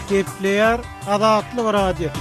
Gepleýär Azatlyk Radiosy.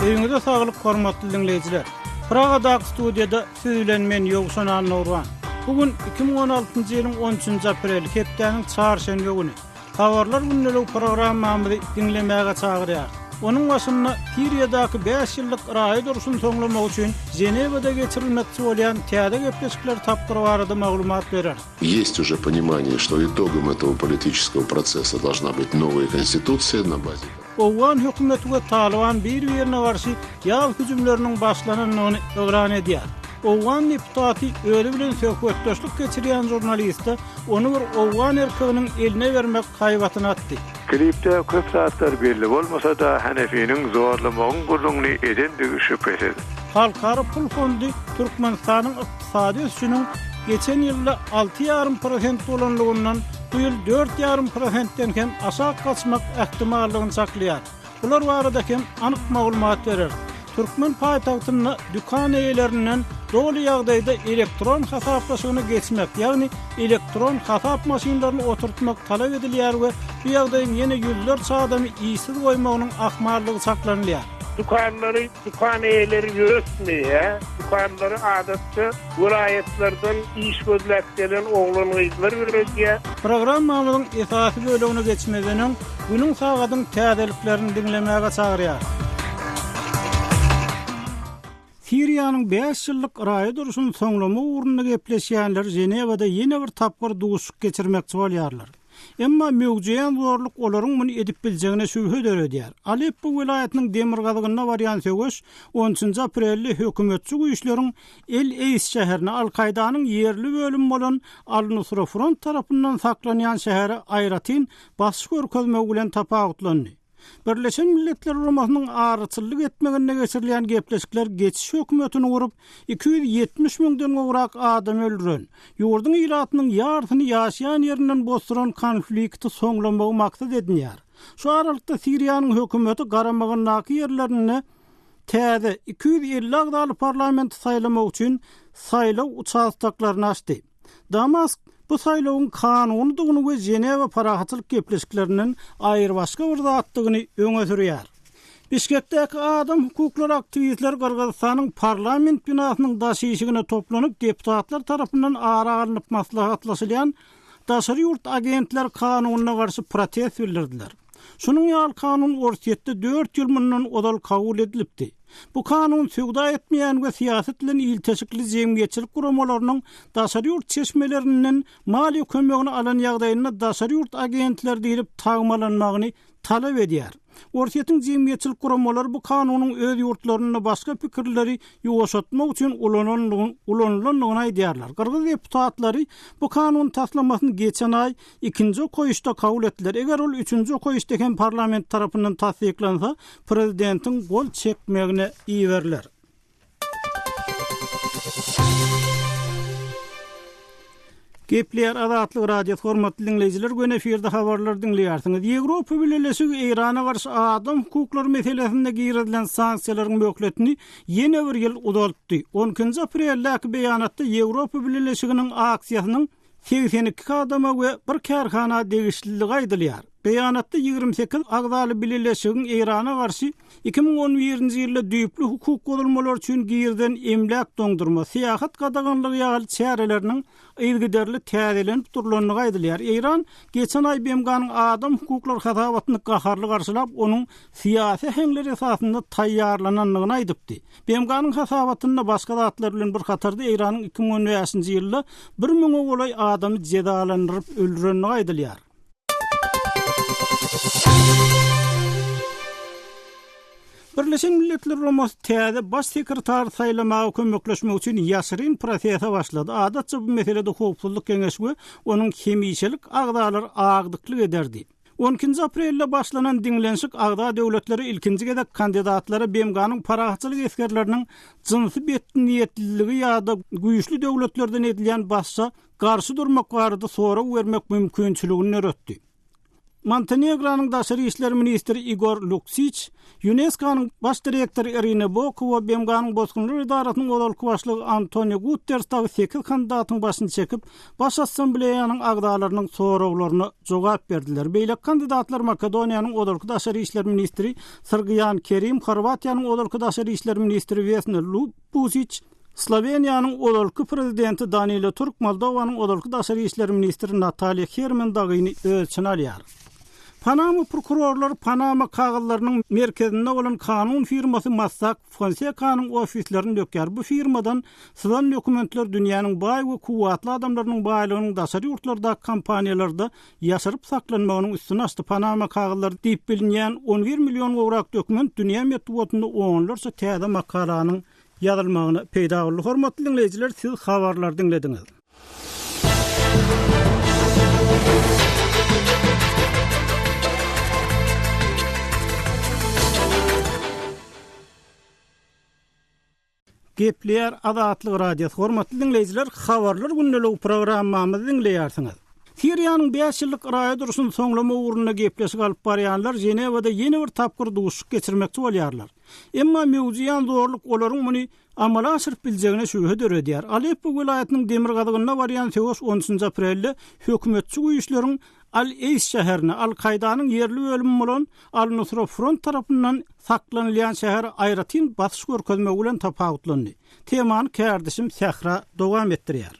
Öýüňize saglyk hormatly diňleýjiler. Pragadaky studiýada siz bilen men Ýowşan Annagurban. Bu gün 2016-njy ýylyň 13-nji apreli, hepdäniň çarşenbe güni. Habarlar gündeligi programmamyzy diňlemäge çagyrýarys. Onuň başynda Siriýadaky bäş ýyllyk raýat urşuny soňlamak üçin Ženewada geçirilmekçi bolýan täze gepleşikler tapgyry barada maglumat bereris. Есть уже понимание, что итогом этого политического процесса должна быть новая конституция на базе. Owgan hökümeti we Talyban bir-birine garşy ýaz hüjümleriniň başlanandygyny yglan edýär. Owgan deputaty özi bilen söhbetdeşlik geçirýän žurnaliste ony bir owgan erkeginiň eline bermek haýbatyny atdy. Klipde köp zatlar belli bolmasa-da, Hanefiniň zorlamagyň gürrüňini edendigi şübhesiz. Halkara pul fondy Türkmenistanyň ykdysady ösüşiniň geçen ýylda 6,5 prosent bolanlygyndan bu ýyl 4,5 prosentden hem aşak gaçmak ähtimallygyny çaklaýar. Bular barada hem anyk maglumat bereris. Türkmen paýtagtynda dükan eýelerinden doly ýagdaýda elektron hasaplaşygyna geçmek, ýagny elektron hasap maşynlaryny oturtmak talap edilýär we bu ýagdaýyň ýene ýüzlerçe adamy işsiz goýmagynyň ahmallygy çaklanylýar. Dükanlary dükan eýeleri ýöretmeýär. Dükanlary adatça welaýatlardan iş gözläp gelen oglan-gyzlar ýöredýär. Programmamyzyň esasy bölegine geçmezden öň, günüň sagadyň täzeliklerini diňlemäge çagyrýarys. Siriýanyň bäş ýyllyk raýat urşuny soňlamak ugrunda gepleşýänler Ženewada ýene bir tapgyr duşuşyk geçirmekçi bolýarlar. Emma möwjeýän zorluk olaryň muny edip biljegine şübhe döredýär. Aleppo welaýatynyň demirgazygynda barýan söweş on üçünji aprelde hökümetçi güýçleriň El-Eýs şäherine, Al-Kaýdanyň ýerli bölümi bolan Al-Nusra Front tarapyndan saklanýan şähere aýratyn basyş görkezmegi bilen tapawutlandy. Birleşen Milletler Guramasynyň araçyllyk etmeginde geçirilýän gepleşikler geçiş hökümetini gurup, 270 müňden gowrak adamy öldüren, ýurduň ilatynyň ýarysyny ýaşaýan ýerinden bosduran konflikti soňlamagy maksat edinýär. Şu aralykda Siriýanyň hökümeti garamagyndaky ýerlerinde täze 250 agzaly parlamenti saýlamak üçin saýlaw uçastoklaryny açdy. Damask bu saýlawyň kanunydygyny we Ženewa parahatçylyk gepleşiklerinden aýrybaşga bir zatdygyny öňe sürýär. Bişkekdäki adam hukuklary aktiwistleri Gyrgyzystanyň parlament binasynyň daş işigine toplanyp, deputatlar tarapyndan ara alnyp maslahatlaşylýan daşary ýurt agentleri kanunyna garşy protest bildirdiler. Şunuň ýaly kanun Orsýetde dört ýyl mundan ozal kabul edilipdi. Bu kanun söwda etmeýän we syýasat bilen ilteşikli jemgyýetçilik guramalarynyň daşary ýurt çeşmelerinden maliýe kömegini alan ýagdaýynda daşary ýurt agentleri diýlip tagmalanmagyny talap edýär. Orsýetiň jemgyýetçilik guramalary bu kanunyň öz ýurtlarynda başga pikirleri ýuwaşatmak üçin ulanylandygyny aýdýarlar. Gyrgyz deputatlary bu kanun taslamasyny geçen aý ikinji okaýyşda kabul etdiler. Eger ol üçünji okaýyşda hem parlament tarapyndan tassyklansa, prezidentiň gol çekmegine iberiler. Gepleýär Azatlyk Radiosy hormatly diňleýjiler göni efirde habarlary diňleýärsiňiz. Ýewropa Bileleşigi Eýrana garşy adam hukuklary meselesinde girizilen sanksiýalaryň möhletini ýene bir ýyl uzaltdy. On ikinji apreldäki beýanatda Ýewropa Bileleşiginiň aksiýasynyň 82 adama we bir kärhana degişliligi aýdylýar. Beýanatda 28 agzaly bileleşigiň Eýrana garşy 2011-nji ýylda düýpli hukuk bozulmalary üçin girizen emläk doňdurma, syýahat gadaganlygy ýaly çäreleriniň yzygiderli täzelenip durlandygy aýdylýar. Eýran geçen aý BMG-niň adam hukuklary hasabatyny gaharly garşylap, onuň syýasy äheňler esasynda taýýarlanandygyny aýdypdy. BMG-niň hasabatynda başga zatlar bilen bir hatarda Eýranyň 2015-nji ýylda bir müňe golaý adamy jezalandyryp öldürendigi aýdylýar. Birleşen Milletler Guramasy täze Baş sekretary saýlamaga kömekleşmek üçin ýaşyryn prosese başlady. Adatça bu meselede Howpsuzlyk Geňeşi we onuň hemişelik agzalary agdyklyk ederdi. On ikinji aprelde başlanan diňlenişik agza döwletleri ilkinji gezek kandidatlara BMG-niň parahatçylyk esgerleriniň jynsy betniýetliligi ýa-da güýçli döwletlerden edilýän basyşa garşy durmak barada sorag bermek mümkinçiligini döretdi. Montenegronyň daşary işler ministri Igor Luksiç, Ýunesko-nyň baş direktory Irina Bokowa, BMG-niň Bosgunlar edarasynyň ozalky başlygy Antonio Guterres dagy sekiz kandidatyň başyny çekip, Baş Assambleýanyň agzalarynyň soraglaryna jogap berdiler. Beýleki kandidatlar Makedoniýanyň ozalky daşary işler ministri Srgýan Kerim, Horwatiýanyň ozalky daşary işler ministri Wesna Lubusiç, Sloweniýanyň ozalky prezidenti Danilo Turk, Moldowanyň ozalky daşary işler ministri Nataliýa Herman dagyny öz içine alýar. Panama prokurorlary Panama kagyzlarynyň merkezinde bolan kanun firmasy Mossack Fonsekanyň ofislerini dökýär. Bu firmadan syzan dokumentler dünýäniň baý we kuwwatly adamlarynyň baýlygynyň daşary ýurtlardaky kompaniýalarda ýaşyryp saklanmagynyň üstüni açdy. Panama kagyzlary diýip bilinýän 11 million gowrak dokument dünýä metbugatynda onlarça täze makalanyň ýazylmagyna peýda boldy. Hormatly diňleýjiler, siz habarlary diňlediňiz. Gepleýär Azatlyk Radiosy. Hormatly diňleýjiler, Habarlar gündeligi programmamyzy diňleýärsiňiz. Siriýanyň bäş ýyllyk raýat urşuny soňlamak ugrunda gepleşik alyp barýanlar Ženewada ýene bir tapgyr duşuşyk geçirmekçi bolýarlar. Emma möwjeýän zorluk olaryň muny amala aşyryp biljegine şübhe döredýär. Aleppo welaýatynyň demirgazygynda barýan söweş on üçünji aprelde hökümetçi güýçleriň Al-Eýs şäherine, Al-Kaýdanyň ýerli bölümi bolan Al-Nusra Front tarapyndan saklanylýan şähere aýratyn basyş görkezmegi bilen tapawutlandy. Temany kärdeşim Sähra dowam etdirýär.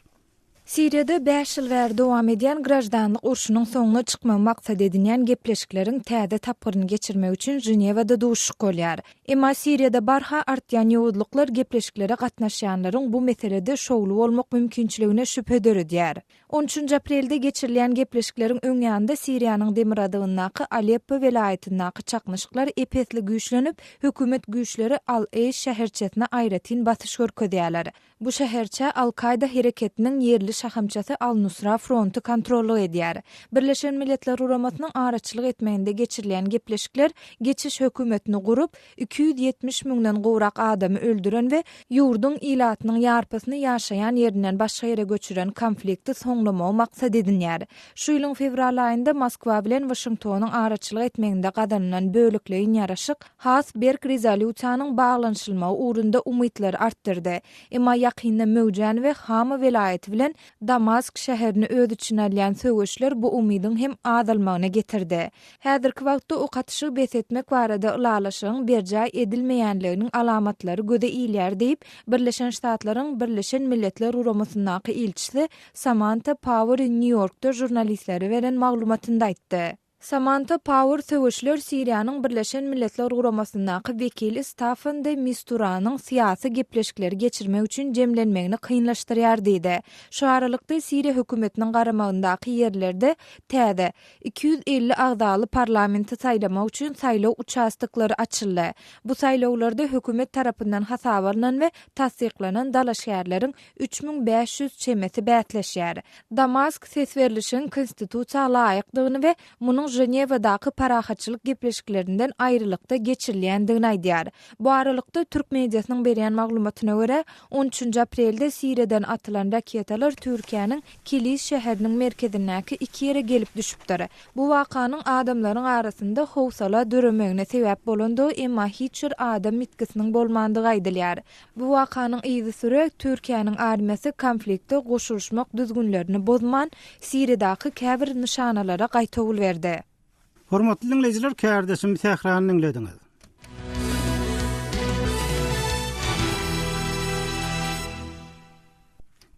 Siriýada bäş ýyl bäri dowam edýän graždanlyk urşunyň soňuna çykmagy maksat edinýän gepleşikleriň täze tapgyryny geçirmek üçin Ženewada duşuşyk bolýar. Emma Siriýada barha artýan ýowuzlyklar gepleşiklere gatnaşýanlaryň bu meselede şowly bolmak mümkinçiligine şübhe döredýär. On üçünji aprelde geçirilýän gepleşikleriň öň ýanynda Siriýanyň demirgazygyndaky Aleppo welaýatyndaky çaknyşyklar ep-esli güýçlenip, hökümet güýçleri Al-Eýş şäherçesine aýratyn basyş görkezýärler. Bu şäherçä Al-Kaýda hereketiniň ýerli şahamçasy Al-Nusra fronty kontrollyk edýär. Birleşen Milletler Guramasynyň araçylyk etmeginde geçirilýän gepleşikler geçiş hökümetini gurup, 270 müňden gowrak adamy öldüren we ýurduň ilatynyň ýarpysyny ýaşaýan ýerinden başga ýere göçüren konflikti soňlamagy maksat edinýär. Şu ýylyň fewral aýynda Moskwa bilen Waşingtonyň araçylyk etmeginde gazanylan bölekleýin ýaraşyk has berk rezolýusiýanyň baglanyşylmagy ugrunda umytlary artdyrdy. Emma ýakynda möwjän we Hama welaýaty bilen Damask şäherini öz içine alýan söweşler bu umydyň hem azalmagyna getirdi. Häzirki wagtda ok atyşygy bes etmek barada ylalaşygyň berjaý edilmeýänliginiň alamatlary göze ilýär diýip, Birleşen Ştatlaryň Birleşen Milletler Guramasyndaky ilçisi Samanta Pauer Nýu-Ýorkda žurnalistlere beren maglumatynda aýtdy. Samanta Pauer söweşler Siriýanyň Birleşen Milletler Guramasyndaky wekili Staffan de Misturanyň syýasy gepleşikleri geçirmek üçin jemlenmegini kynlaşdyrýar diýdi. Şu aralykda, Siriýa hökümetiniň garamagyndaky ýerlerde täze, 250 agzaly parlamenti saýlamak üçin saýlaw uçastoklary açyldy. Bu saýlawlarda hökümet tarapyndan hasaba alnan we tassyklanan dalaşgärleriň 3500 çemesi bäsleşýär. Damask ses berlişigiň konstitusiýa laýykdygyny we munuň Ženewadaky parahatçylyk gepleşiklerinden aýrylykda geçirilýändigini aýdýar. Bu aralykda, türk mediasynyň berýän maglumatyna görä, on üçünji aprelde Siriýadan atylan raketalar Türkiýäniň Kilis şäheriniň merkezindäki iki ýere gelip düşüpdir. Bu wakanyň adamlaryň arasynda howsala döremegine sebäp bolandygy, emma hiç bir adam ýitgisiniň bolmandygy aýdylýar. Bu wakanyň yzysüre Türkiýäniň armiýasy konflikte goşulyşmak düzgünlerini bozman, Siriýadaky käbir nyşanalara gaýtawul berdi. Hormatly diňleýjiler, kärdeşim Sährany diňlediňiz.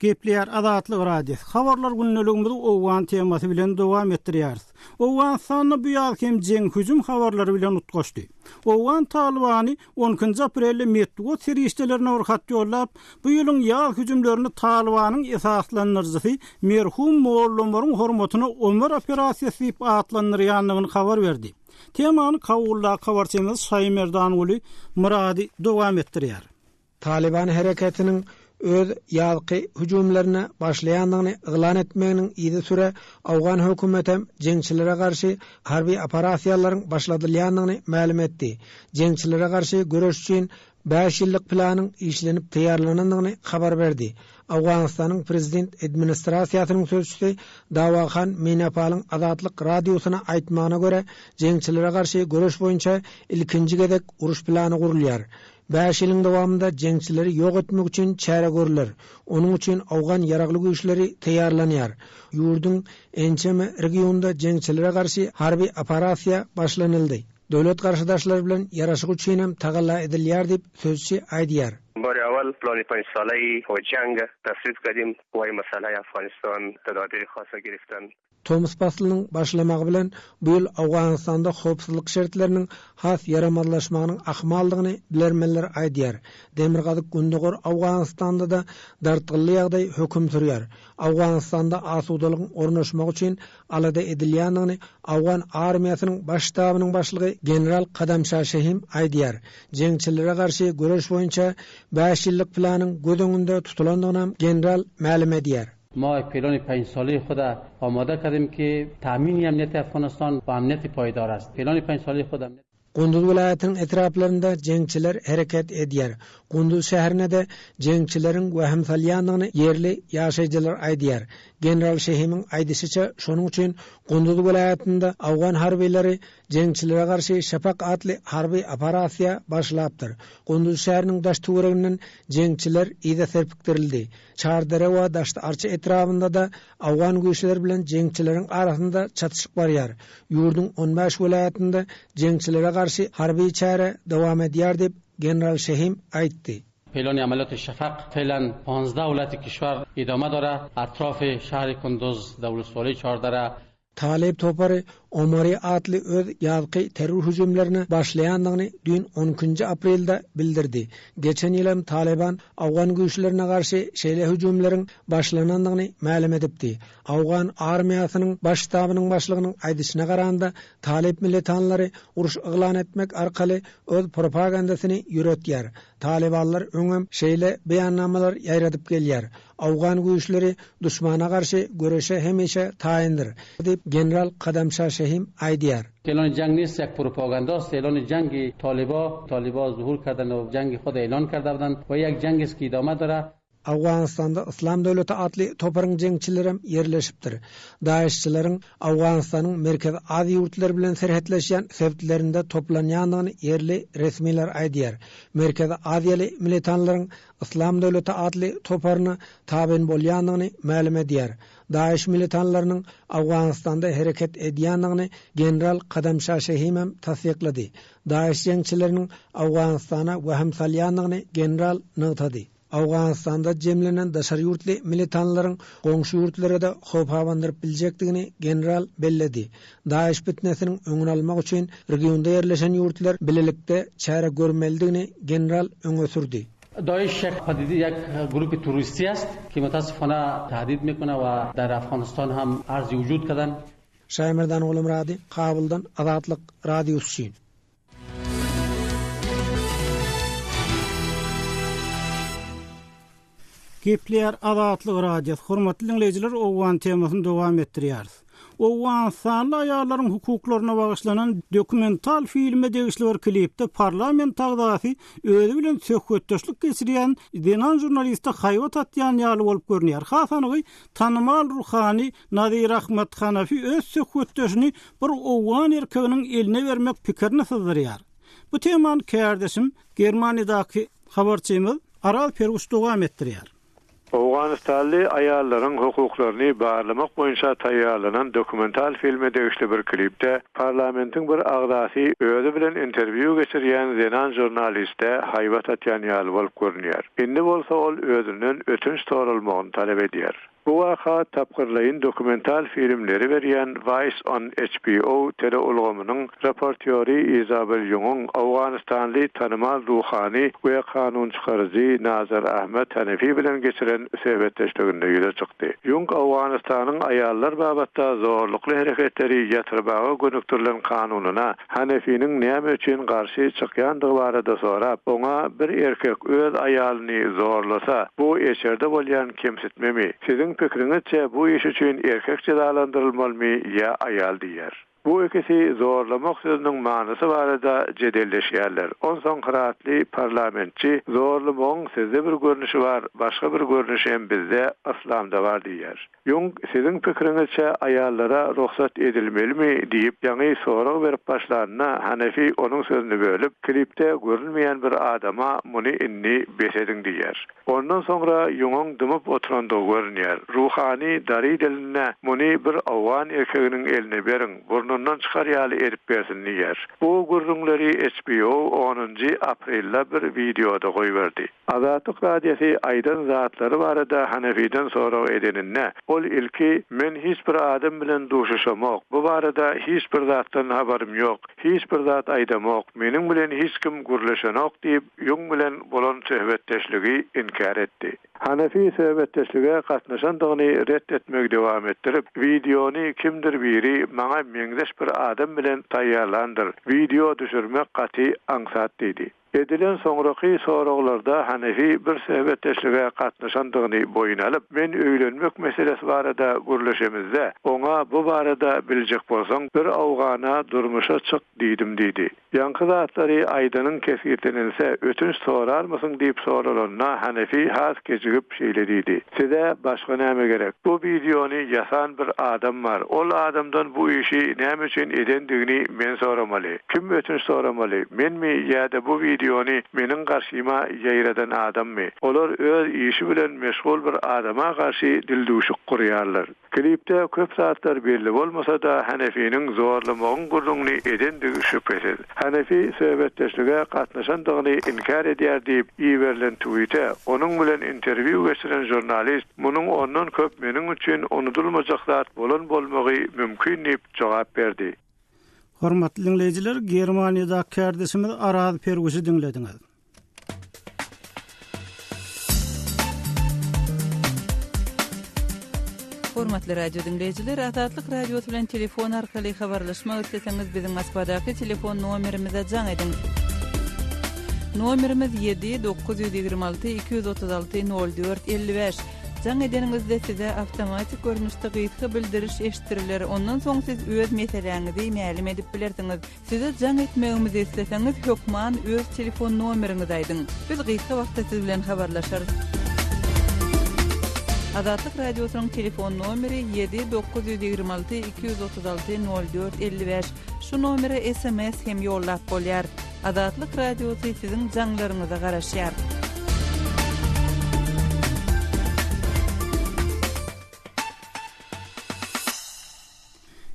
Gepleýär Azatlyk Radiosy. Habarlar gündeligimizi owgan temasy bilen dowam etdirýäris. Owganystanda bu ýaz hem jeň hüjüm habarlary bilen utgaşdy. Owgan Talybany on ikinji aprelde metbugat serişdelerine bir hat ýollap, bu ýylyň ýaz hüjümlerini Talybanyň esaslandyryjysy merhum Molla Omaryň hormatyna Omar operasiýasy diýip atlandyrýandygyny habar berdi. Temany Kabuldaky habarçymyz Şaýymerdanguly Myrady dowam etdirýär. Talyban hereketiniň öz ýazky hüjümlerine başlaýandygyny yglan etmeginiň yzysüre owgan hökümetem jeňçilere garşy harby operasiýalaryň başladylýandygyny mälim etdi. Jeňçilere garşy göreş üçin. Bäş ýyllyk planyň işlenip taýýarlanandygyny habar berdi. Owganystanyň prezident administrasiýasynyň sözçüsi Dawahan Menapalyň Azatlyk Radiosyna aýtmagyna görä, jeňçilere garşy göreş boýunça ilkinji gezek uruş plany gurulýar. Bäş ýylyň dowamynda jeňçileri ýok etmek üçin çäre görler. Onuň üçin owgan ýaragly güýçleri taýýarlanýar. Ýurduň ençeme regionynda jeňçilere garşy harby operasiýa başlanyldy. Döwlet garşydaşlary bilen ýaraşyk üçinem tagalla edilýär diýip, sözçi aýdýar. بار اول پلان پنج ساله و جنگ تصویب کردیم قوای مسلح افغانستان تدابیر خاص گرفتن. Tomus paslynyň başlamagy bilen bu ýyl Owganystanda howpsuzlyk şertleriniň has ýaramazlaşmagynyň ahmaldygyny bilermenler aýdýar. Demirgazyk-gündogar Owganystanda-da dartgynly ýagdaý höküm sürýär. Owganystanda asudalygyň ornaşmagy üçin alada edilýändigini owgan armiýasynyň Baş ştabynyň başlygy general Kadamşa Şehim aýdýar. Jeňçilere garşy göreş boýunça bäş ýyllyk planyň göz öňünde tutulandygynam general mälim edýär. ما یک پلان پنج ساله خود آماده کردیم که تامین امنیت افغانستان و امنیت پایدار است. پلان پنج ساله خود امنیت Gunduz welaýatynyň etraplarynda jeňçiler hereket edýär. Gunduz şäherine-de jeňçileriň wehim salýandygyny ýerli ýaşaýjylar aýdýar. General Şehimiň aýdyşyça, şonuň üçin Gunduz welaýatynda owgan harbylary jeňçilere garşy Şapak atly harby operasiýa başlapdyr. Gunduz şäheriniň daş-töwereginden jeňçiler yza serpikdirildi. Çardere we Daşty-Arça etrabynda-da owgan güýçleri bilen jeňçileriň arasynda çatyşyk barýar. Ýurduň on bäş welaýatynda jeňçilere garşy harby çäre dowam edýär diýip, general Şehim aýtdy. پلان عملیات شفق فعلا پانزده ولایت کشور ادامه داره اطراف شهر کندوز در ولسوالی چهاردره. Talyp topary Omari atly öz ýazky terror hüjümlerine başlaýandygyny düýn on ikinji aprelde bildirdi. Geçen ýyl hem Talyban owgan güýçlerine garşy şeýle hüjümleriň başlanandygyny mälim edipdi. Owgan armiýasynyň Baş ştabynyň başlygynyň aýdyşyna garanda, talyp militanlary uruş yglan etmek arkaly öz propagandasyny ýöretýär. Talybanlar öňem şeýle beýannamalar ýaýradyp gelýär. Owgan güýçleri duşmana garşy göreşe hemişe taýyndyr, diýip, general Kadamşa Şehim aýdýar. اعلان جنگ نیست یک پروپاگانداست اعلان جنگ طالبا طالبا ظهور کردن و جنگ خود اعلان کرده بودند و یک جنگ است که ادامه داره Owganystanda Yslam döwleti atly toparyň jeňçilerem ýerleşipdir. DAIŞ-çileriň Owganystanyň Merkezi Aziýa ýurtlary bilen serhetleşýän sebitlerinde toplanýandygyny ýerli resmiler aýdýar. Merkezi Aziýaly militanlaryň Yslam döwleti atly toparyna tabyn bolýandygyny mälim edýär. DAIŞ militanlarynyň Owganystanda hereket edýändigini general Kadamşa Şehimem tassyklady. DAIŞ jeňçileriniň Owganystana wehim salýandygyny general nygtady. Owganystanda jemlenen daşary ýurtly militanlaryň goňşy ýurtlara-da howp abandyryp biljekdigini general belledi. DAIŞ pitnesiniň öňüni almak üçin regionda ýerleşen ýurtlar bilelikde çäre görmelidigini general öňe sürdi. داعش یک پدیده یک گروه تروریستی است که متاسفانه تهدید میکنه و در افغانستان هم عرض وجود کردن. Şaýmerdan Gulumyrady, Kabuldan Azatlyk Radiosy üçin. Gepleýär Azatlyk Radiosy, Hormatly diňleýjiler, owgan temasyny dowam etdirýäris. Owganystanly aýallaryň hukuklaryna bagyşlanan dokumental filme degişli bir klipde parlament agzasy özi bilen söhbetdeşlik geçirýän zenan žurnaliste haýbat atýan ýaly bolup görünýär. Has anygy, tanymal ruhany Nazir Ahmad Hanafi öz söhbetdeşini bir owgan erkeginiň eline bermek pikirini syzdyrýar. Bu temany kärdeşim, Germaniýadaky habarçymyz Araz Perguş dowam etdirýär. Owganystanly aýallaryň hukuklaryny barlamak boýunça taýýarlanan dokumental filme degişli bir klipde parlamentiň bir agzasy özi bilen interwýu geçirýän zenan žurnaliste haýbat atýan ýaly bolup görünýär. Indi bolsa ol özünden ötünç soralmagyny talap edýär. Bu waka tapgyrlaýyn dokumental filmleri berýän Vice on HBO teleulgamynyň reportýory Izabel Ýungyň owganystanly tanymal ruhany we kanunçykaryjy Nazar Ahmad Hanefi bilen geçiren söhbetdeşliginde ýüze çykdy. Ýung Owganystanyň aýallar babatda zorlukly hereketleri ýatyrmaga gönükdirilen kanunyna Hanefiniň näme üçin garşy çykýandygy barada sorap, oňa bir erkek öz aýalyny zorlasa, bu eşerde bolýan kemsitmemi? Siziň pikiriňizçe bu iş üçin erkek jezalandyrylmalymy ýa aýal diýýär. Bu ikisi zorlamak sözüniň manysy barada jedelleşýärler. Onsoň hyratly parlamentçi zorlamagyň sizde bir görnüşi bar, başga bir görnüşi hem bizde, yslamda bar diýýär. Ýung, siziň pikiriňizçe aýallara rugsat edilmelimi diýip, ýaňy sorag berip başlanda, Hanefi onuň sözüni bölüp, klipde görünmeýän bir adama muny indi bes ediň diýýär. Ondan soňra Ýungyň dymyp oturandygy görünýär. Ruhany dariý dilinde muny bir owgan erkeginiň eline beriň, burnundan çykar ýaly edip bersin diýýär. Bu gürrüňleri HBO onunjy aprelde bir wideoda goýberdi. Azatlyk Radiosy aýdan zatlary barada Hanefiden sorag edeninde, ol ilki Men hiç bir adam bilen duşuşamok, bu barada hiç bir zatdan habarym ýok, hiç bir zat aýdamok, meniň bilen hiç kim gürleşenok diýip, Ýung bilen bolan söhbetdeşligi inkär etdi. Hanefi söhbetdeşlige gatnaşandygyny ret etmegi dowam etdirip, Wideony kimdir biri maňa meňzeş bir adam bilen taýýarlandyr. Wideo düşürmek gaty aňsat diýdi. Edilen soňraky soraglarda Hanefi bir söhbetdeşlige gatnaşandygyny boýun alyp, Men öýlenmek meselesi barada gürleşemizde, oňa bu barada biljek bolsaň, bir owgana durmuşa çyk diýdim diýdi. Ýaňky zatlary aýdanyň kesgitlenilse, ötünç sorarmysyň diýip soralanda, Hanefi has kejigip şeýle diýdi, Size başga näme gerek? Bu wideony ýasan bir adam bar. Ol adamdan bu işi näme üçin edendigini men soramaly. Kim ötünç soramaly, menmi ýa-da bu wideony meniň garşyma ýaýradan adammy? Olar öz işi bilen meşgul bir adama garşy dildüwşük gurýarlar. Klipde köp zatlar belli bolmasa-da, Hanefiniň zorlamagyň gürrüňini edendigi şübhesiz. Hanefi söhbetdeşlige gatnaşandygyny inkär edýär diýip, iberilen twite onuň bilen interwýu geçiren žurnalist munuň ondan köp meniň üçin unudylmajak zat bolan bolmagy mümkin diýip jogap berdi. Hormatly diňleýjiler, Germaniýadaky kärdeşimiz Araz Perwişi diňlediňiz. Hormatly radio diňleýjiler, Azatlyk Radiosy bilen telefon arkaly habarlaşmak isleseňiz, biziň Moskwadaky telefon nomerimize jaň ediň. Nomerimiz 7 926 236 04 55. Jaň edeniňizde size awtomatik görnüşde gysga bildiriş eşitdiriler, ondan soň siz öz meseläňizi mälim edip bilersiňiz. Size jaň etmegimizi isleseňiz hökman öz telefon nomeriňizi aýdyň. Biz gysga wagtda siz bilen habarlaşarys. Azatlyk Radiosynyň telefon nomeri ýedi 926 236 04 55. Şu nomere sms hem ýollap bolýar. Azatlyk Radiosy siziň jaňlaryňyza garaşýar.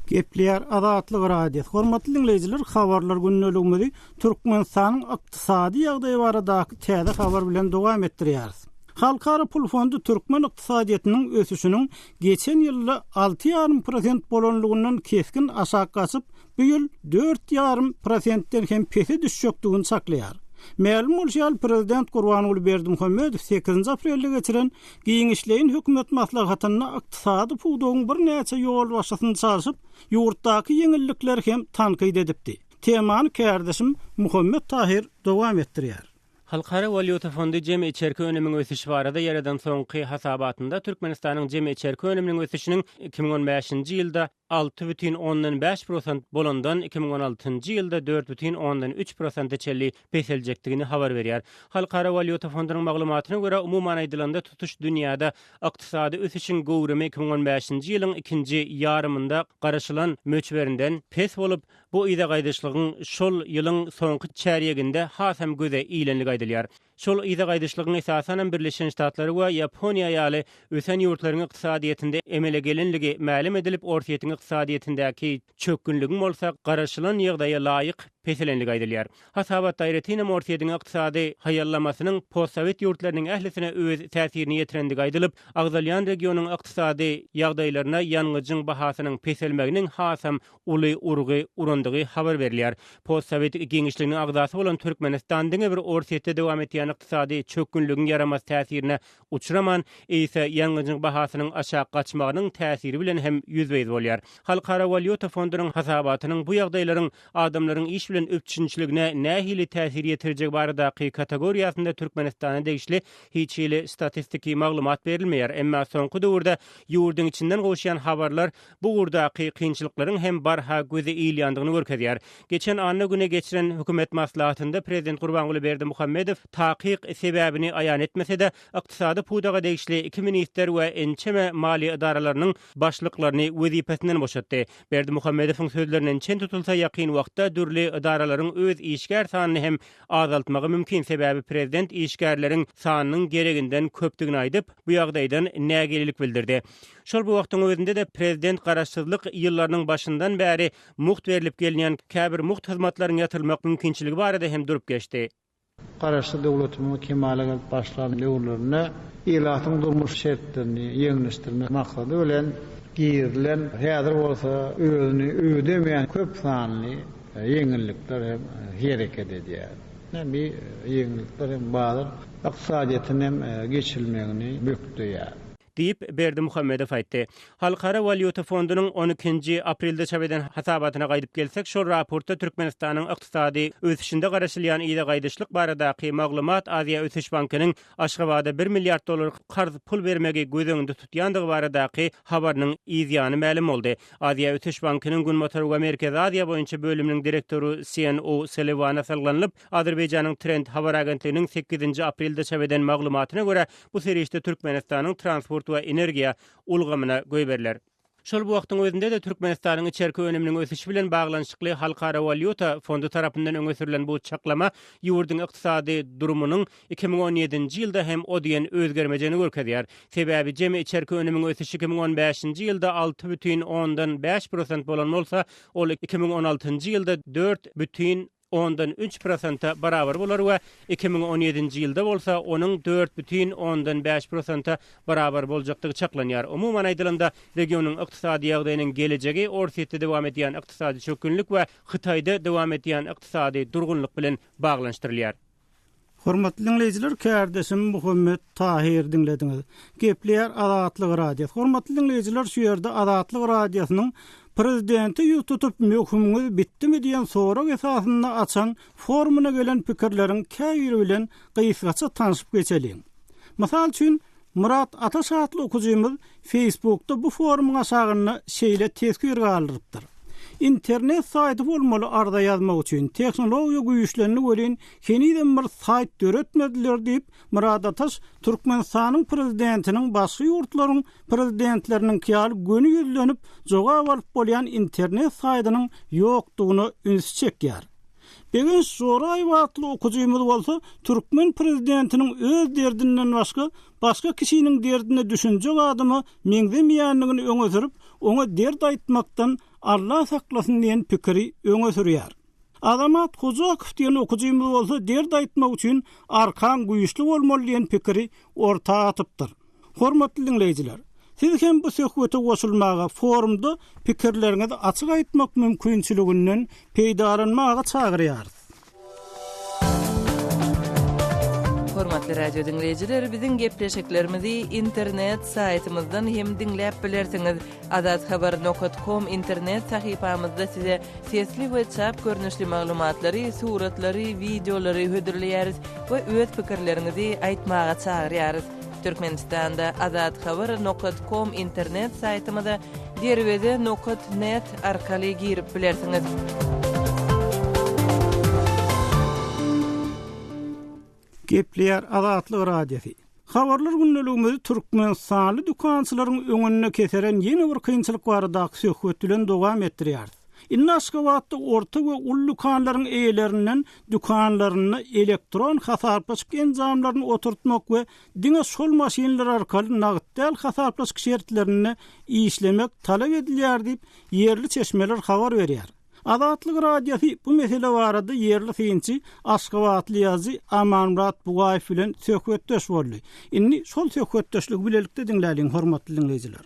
Gepleýär Azatlyk Radiosy. Hormatly diňleýjiler, habarlar gündeligimizi Türkmenistanyň ykdysady ýagdaýy baradaky täze habar bilen dowam etdirýäris. Halkara pul fondy türkmen ykdysadyýetiniň ösüşiniň geçen ýylda 6,5 prosent bolanlygyndan kesgin aşak gaçyp, bu ýyl 4,5 prosentden hem pese düşjekdigini çaklaýar. Mälim bolşy ýaly, prezident Gurbanguly Berdimuhamedow sekizinji aprelde geçiren Giňişleýin hökümet maslahatynda ykdysady pudagyň birnäçe ýolbaşçysyny çalşyp, ýurtdaky ýeňillikleri hem tankyt edipdi. Temany kärdeşim Muhammet Tahyr dowam etdirýär. Halkara walýuta fondy jemi içerki önümiň ösüşi barada ýaradan soňky hasabatynda Türkmenistanyň jemi içerki önüminiň ösüşiniň 2015-nji ýylda 6,5 prosent bolandan 2016-njy ýylda 4,3 prosente çenli peseljekdigini habar berýär. Halkara walýuta fondunyň maglumatyna görä, umuman aýdylanda, tutuş dünýäde ykdysady ösüşiň göwrümi 2015-nji ýylyň ikinji ýarymynda garaşylan möçberinden pes bolup, bu yza gaýdyşlygyň şol ýylyň soňky çärýeginde hasam göze ilenligi aýdylýar. Şol yza gaýdyşlygyň esasanam Birleşen Ştatlary we Ýaponiýa ýaly ösen ýurtlaryň ykdysadyýetinde emele gelenligi mälim edilip, Orsýetiň ykdysadyýetindäki çökgünligiň bolsa garaşylan ýagdaýa laýyk peselenligi aýdylýar. Hasabatda aýratynam Orsýetiň ykdysady haýallamasynyň postsowet ýurtlarynyň ählisine öz täsirini ýetirendigi aýdylyp, agzalýan regionyň ykdysady ýagdaýlaryna ýangyjyň bahasynyň peselmeginiň hasam uly urgy urandygy habar berilýär. Postsowet giňişliginiň agzasy bolan Türkmenistan diňe bir Orsýetde dowam etýän ykdysady çökgünligiň ýaramaz täsirine uçraman, eýse ýangyjyň bahasynyň aşak gaçmagynyň täsiri bilen hem ýüzbe-ýüz bolýar. Halkara walýuta fondunyň hasabatynyň bu ýagdaýlaryň adamlaryň iş. bilen üpjünçiligine nähili täsir ýetirjegi baradaky kategoriýasynda Türkmenistana degişli hiç hili statistiki maglumat berilmeýär. Emma soňky döwürde ýurduň içinden gowuşýan habarlar bu ugurdaky kynçylyklaryň hem barha göze ilýändigini görkezýär. Geçen anna güni geçiren hökümet maslahatynda prezident Gurbanguly Berdimuhamedow takyk sebäbini aýan etmese-de, ykdysady pudaga degişli iki ministr we ençeme maliýe edaralarynyň başlyklaryny wezipesinden boşatdy. Berdimuhamedowyň sözlerinden çen tutulsa, ýakyn wagtda dürli edaralaryň öz işgär sanyny hem azaltmagy mümkin, sebäbi prezident işgärleriň sanynyň gereginden köpdügini aýdyp, bu ýagdaýdan nägilelik bildirdi. Şol bir wagtyň özünde-de prezident garaşsyzlyk ýyllarynyň başyndan bäri mugt berlip gelinýän käbir mugt hyzmatlaryň ýatyrylmak mümkinçiligi barada hem durup geçdi. Garaşsyz döwletimiziň kemala gelip başlan döwürlerinde ilatyň durmuş şertlerini ýeňilleşdirmek maksady bilen girizilen, häzir bolsa özüni ödemeýän köp sanly ýeňillikler hem hereket edýär. Bu ýeňillikler hem bazar ykdysadyýetine hem geçilmegini bökdeýär. Diýip, Berdimuhamedow aýtdy. Halkara walýuta fondunyň on ikinji aprelde çap eden hasabatyna gaýdyp gelsek, şol raportda Türkmenistanyň ykdysady ösüşinde garaşylýan yza gaýdyşlyk baradaky maglumat Aziýa ösüş bankynyň Aşgabada bir milliard dollar karz pul bermegi göz öňünde tutýandygy baradaky habarynyň yzýany mälim boldy. Aziýa ösüş bankynyň Günbatar we Merkezi Aziýa boýunça bölüminiň direktory Sien O'Sulliwana salgylanyp, Azerbaýjanyň Trend habar agentliginiň sekizinji aprelde çap eden maglumatyna görä, bu serişde Türkmenistanyň transport we energiýa ulgamyna goýberiler. Şol bir wagtyň özünde-de Türkmenistanyň içerki önüminiň ösüşi bilen baglanyşykly Halkara walýuta fondy tarapyndan öňe sürlen bu çaklama ýurduň ykdysady durumynyň 2017-nji ýylda hem o diýen özgermejegini görkezýär. Sebäbi jemi içerki önümiň ösüşi 2015-nji ýylda 6,5 prosent bolan bolsa, ol 2016-njy ýylda dört bütin ondan üç prosente barabar bolar we 2017-nji ýylda bolsa onuň 4,5 prosente barabar boljakdygy çaklanýar. Umuman aýdylanda, regionyň ykdysady ýagdaýynyň gelejegi Orsýetde dowam edýän ykdysady çökgünlik we Hytaýda dowam edýän ykdysady durgunlyk bilen baglanyşdyrylýar. Hormatly diňleýjiler kärdeşim Muhammet Tahyry diňlediňiz. Gepleýär Azatlyk Radiosy. Hormatly diňleýjiler şu ýerde Azatlyk Radiosynyň Prezidente ýüz tutup möhümiňiz bitdimi diýen sorag esasynda açan forumyna gelen pikirleriň käbiri bilen gysgaça tanşyp geçeliň. Mysal üçin Myrat Ataş atly okyjymyz Facebookda bu forumyň aşagynda şeýle teswir galdyrypdyr, Internet saýty bolmaly arza ýazmak üçin, tehnologiýa güýçlendi welin henizem bir saýt döretmediler diýip, Myrat Ataş Türkmenistanyň prezidentiniň başga ýurtlaryň prezidentleriniňki ýaly göni ýüzlenip jogap alyp bolýan internet saýtynyň ýokdugyna ünsi çekýär. Begenç Joraýew atly okyjymyz bolsa türkmen prezidentiniň öz derdinden başga başga kişiniň derdine düşünjek adama meňzemeýändigini öňe sürüp, oňa dert aýtmakdan Alla saklasyn diýen pikiri öňe sürýär. Azamat Hojakow diýen okyjymyz bolsa dert aýtmak üçin arkaň güýçli bolmaly diýen pikiri orta atypdyr. Hormatly diňleýjiler! Siz hem bu söhbete goşulmaga, forumda pikirleriňizi açyk aýtmak mümkinçiliginden peýdalanmaga çagyrýarys. Hormatly radio diňleýjiler, biziň gepleşiklerimizi internet saýtymyzdan hem diňläp bilersiňiz. Azathabar nokat kom internet sahypamyzda size sesli we çap görnüşli maglumatlary, suratlary, wideolary hödürleýäris we öz pikirleriňizi aýtmaga çagyrýarys. Türkmenistanda Azathabar nokat kom internet saýtymyza derweze nokat net arkaly girip bilersiňiz. Gepleýär Azatlyk Radiosy. Habarlar gündeligimizi türkmenistanly dükançylaryň öňünde keseren ýene bir kynçylyk baradaky söhbet bilen dowam etdirýäris. Indi Aşgabatda orta we uly dükanlaryň eýelerinden dükanlarynda elektron hasaplaşyk enjamlaryny oturtmak we diňe şol maşynlar arkaly nagt däl hasaplaşyk şertlerinde işlemek talap edilýär diýip, ýerli çeşmeler habar berýär. Azatlyk Radiosy bu mesele barada ýerli synçy, aşgabatly ýazyjy Amanmyrat Bugaýew bilen söhbetdeş boldy. Indi şol söhbetdeşligi bilelikde diňläliň, hormatly diňleýjiler.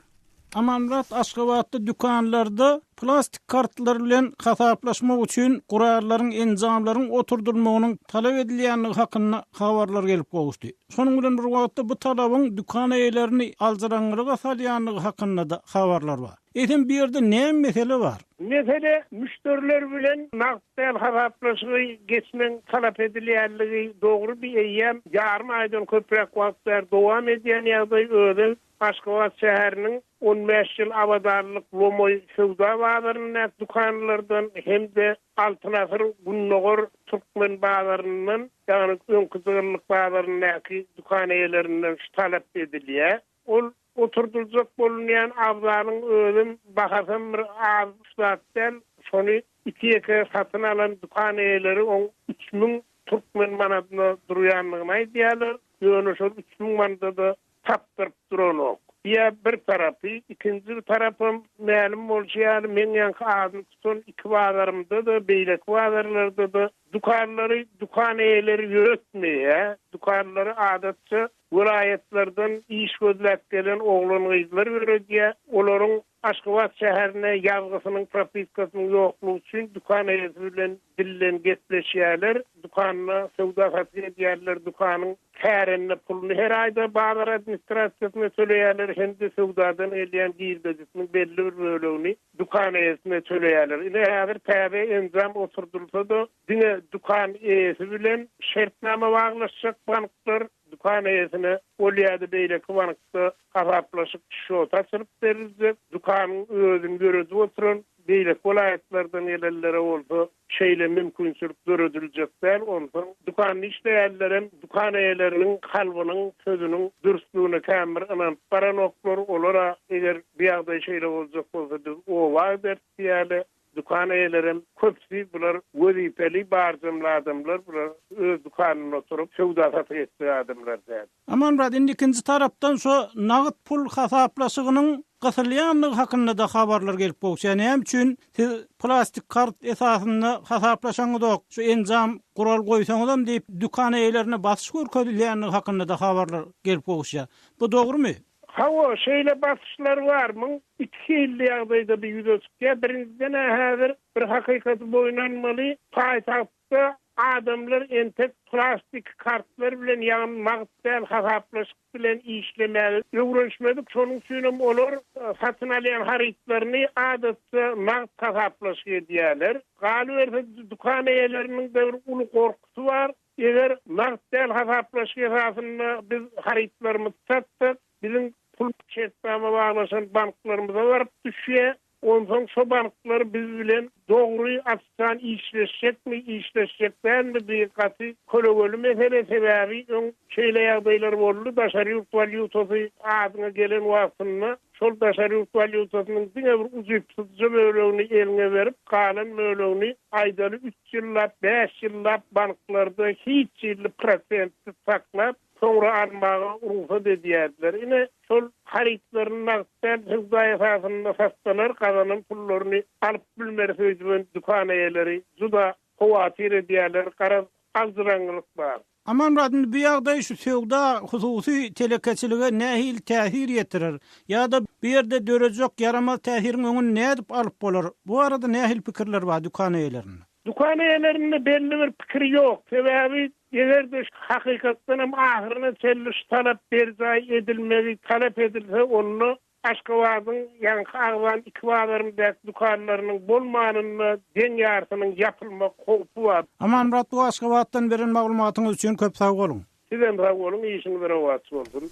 Amanmyrat Aşgabatda dükanlarda plastik kartlar bilen hasaplaşmak üçin gurallaryň, enjamlaryň oturdylmagynyň talap edilýändigi hakynda habarlar gelip gowuşdy. Şonuň bilen bir wagtda bu talabyň dükan eýelerini aljyraňňylyga salýandygy hakynda-da habarlar bar. Eýsem bu ýerde näme mesele bar? Mesele müşderiler bilen nagt däl hasaplaşygy geçmegiň talap edilýänligi dogry bi eýýäm ýarym aýdan köpräk wagt bäri dowam edýän ýagdaý özem Aşgabat şäheriniň 15 ýyl abadanlyk lomaý söwda bazaryndaky dükanlardan hem-de Altyn asyr gündogar türkmen bazaryndan ýagny öňki jygyllyk bazaryndaky dükan eýelerinden şu talap edilýär. Ol oturdyljak bolunýan abzalyň özem bahasam bir az zat däl. Şony iki-ýeke satyn alan dükan eýeleri oň 3000 türkmen manadyna durýandygyny aýdýarlar. Ýöne şol 3000 manada-da tapdyryp duranok. Diýýär bir tarapy. Ikinji bir tarapam mälim bolşy ýaly meň ýaňky adyny tutan iki bazarymda-da, beýleki bazarlarda-da dükanlary dükan eýeleri ýöretmeýär. Dükanlary adatça Welaýatlardan iş gözläp gelen oglan-gyzlar ýöredýär. Olaryň Aşgabat şäherine ýazgysynyň, propiskasynyň ýoklugy üçin dükan eýesi bilen dilden gepleşýärler. Dükanda söwda-satyk edýärler, dükanyň kärende puluny her aýda bazar administrasiýasyna töleýärler hem-de söwdadan gelýän girdejisiniň belli bir bölegini dükan eýesine töleýärler. Ine, häzir täze enjam oturdylsa-da, diňe dükan eýesi bilen şertnama baglaşjak banklar dükan eýesine ol ýa-da beýleki bankda hasaplaşyk şoty açylyp beriljek, dükanyň özüni ýöredip oturan beýleki welaýatlardan gelenlere bolsa şeýle mümkinçilik dörediljek däl. Onsoň dükanda işleýänlerem dükan eýeleriniň kalbynyň, sözüniň dürslügine kän bir ynanyp baranoklar. Olar-a eger bu ýagdaý şeýle boljak bolsa biz oba gideris diýýärler. Dükan eýelerem köpüsi bular wezipeli barjamly adamlar, bular öz dükanynda oturyp söwda-satyk etjek adamlar däl. Amanmyrat, indi ikinji tarapdan şo nagt pul hasaplaşygynyň gysylýandygy hakynda-da habarlar gelip gowuşýar. Näme üçin siz plastik kart esasynda hasaplaşaňyzok, şu enjam, gural goýsaňyzam diýip, dükan eýelerine basyş görkezilýändigi hakynda-da habarlar gelip gowuşýar. Bu dogrumy? Hawa, şeýle basyşlar bar. Muň iki hilli ýagdaýda bu ýüze çykýar. Birinjiden-ä häzir bir hakykaty boýun almaly, paýtagtda adamlar entek plastiki kartlar bilen, ýagny nagt däl hasaplaşyk bilen işlemäge öwrenişmedik. Şonuň üçinem olar satyn alýan harytlaryny adatça nagt hasaplaşyk edýärler. Galyberse, dükan eýeleriniň-de bir uly gorkusy bar. Eger nagt däl hasaplaşyk esasynda biz harytlarymyzy satsak, biziň pul şertnama baglaşan banklarymyza baryp düşýär. Onsoň şo banklar biz bilen dogry açdan işleşjekmi, işleşjek dälmi bu gaty kölegeli mesele. Sebäbi öň şeýle ýagdaýlar boldy, daşary ýurt walýutasy adyňa gelen wagtynda şol daşary ýurt walýutasynyň diňe bir ujypsyzja bölegini eliňe berip, galan bölegini aýdaly üç ýyllap, bäş ýyllap banklarda hiç hili prosentsiz saklap, soňra almaga rugsat edýärdiler. Ine, şol harytlaryny nagt däl söwda esasynda satsalar, gazanan pullaryny alyp bilmeris öýdüben dükan eýeleri juda howatyr edýärler. Garaz, aljyraňňylyk bar. Amanmyrat, indi bu ýagdaý şu söwda, hususy telekeçilige nähili täsir ýetirer? Ýa-da bu ýerde dörejek ýaramaz täsiriň öňüni nädip alyp bolar? Bu barada nähili pikirler bar dükan eýelerinde? Dükan eýelerinde belli bir pikir ýok. Sebäbi eger-de hakykatdan hem ahyryna çenli şu talap berjaý edilmegi talap edilse, onda Aşgabadyň ýaňky agzan iki bazaryndaky dükanlarynyň bolmanynda deň ýarsynyň ýapylmak howpy bar. Amanmyrat bu Aşgabatdan beren maglumatyňyz üçin köp sag boluň. Sizem sag boluň işiňiz rowaç bolsun.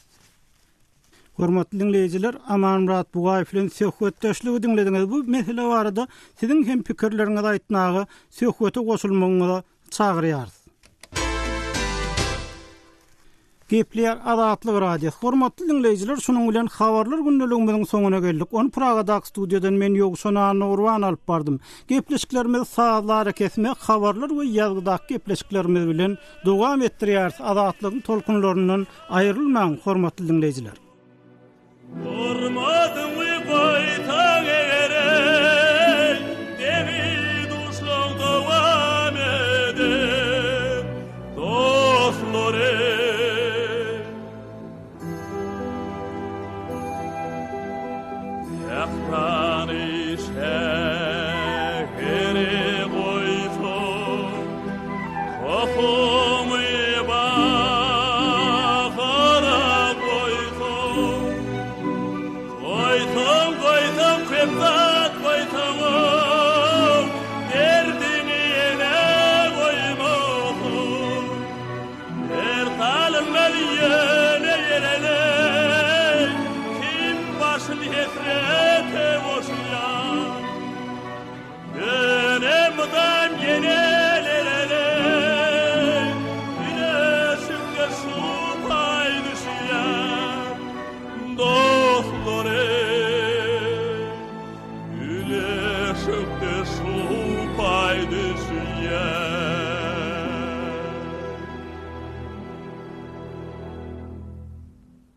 Hormatly diňleýjiler, Amanmyrat Bugaýew bilen söhbetdeşligi diňlediňiz. Bu mesele barada siziň hem pikirleriňizi aýtmaga, söhbete goşulmagyňyza çagyrýarys. Gepleýär Azatlyk Radiosy. Hormatly diňleýjiler, şunuň bilen habarlar gündeligimiziň soňuna geldik. Ony Pragadaky studiýadan men Ýowşan Annagurban alyp bardym. Gepleşiklerimizi sazly arakesme, habarlar we ýazgydaky gepleşiklerimiz bilen dowam etdirýäris. Azatlygyň tolkunlaryndan aýrylmaň, hormatly diňleýjiler. Hormatyňy goýsaň eger-eý, Deňi-duşlaň dowam eder, dostlar-eý. Sähra.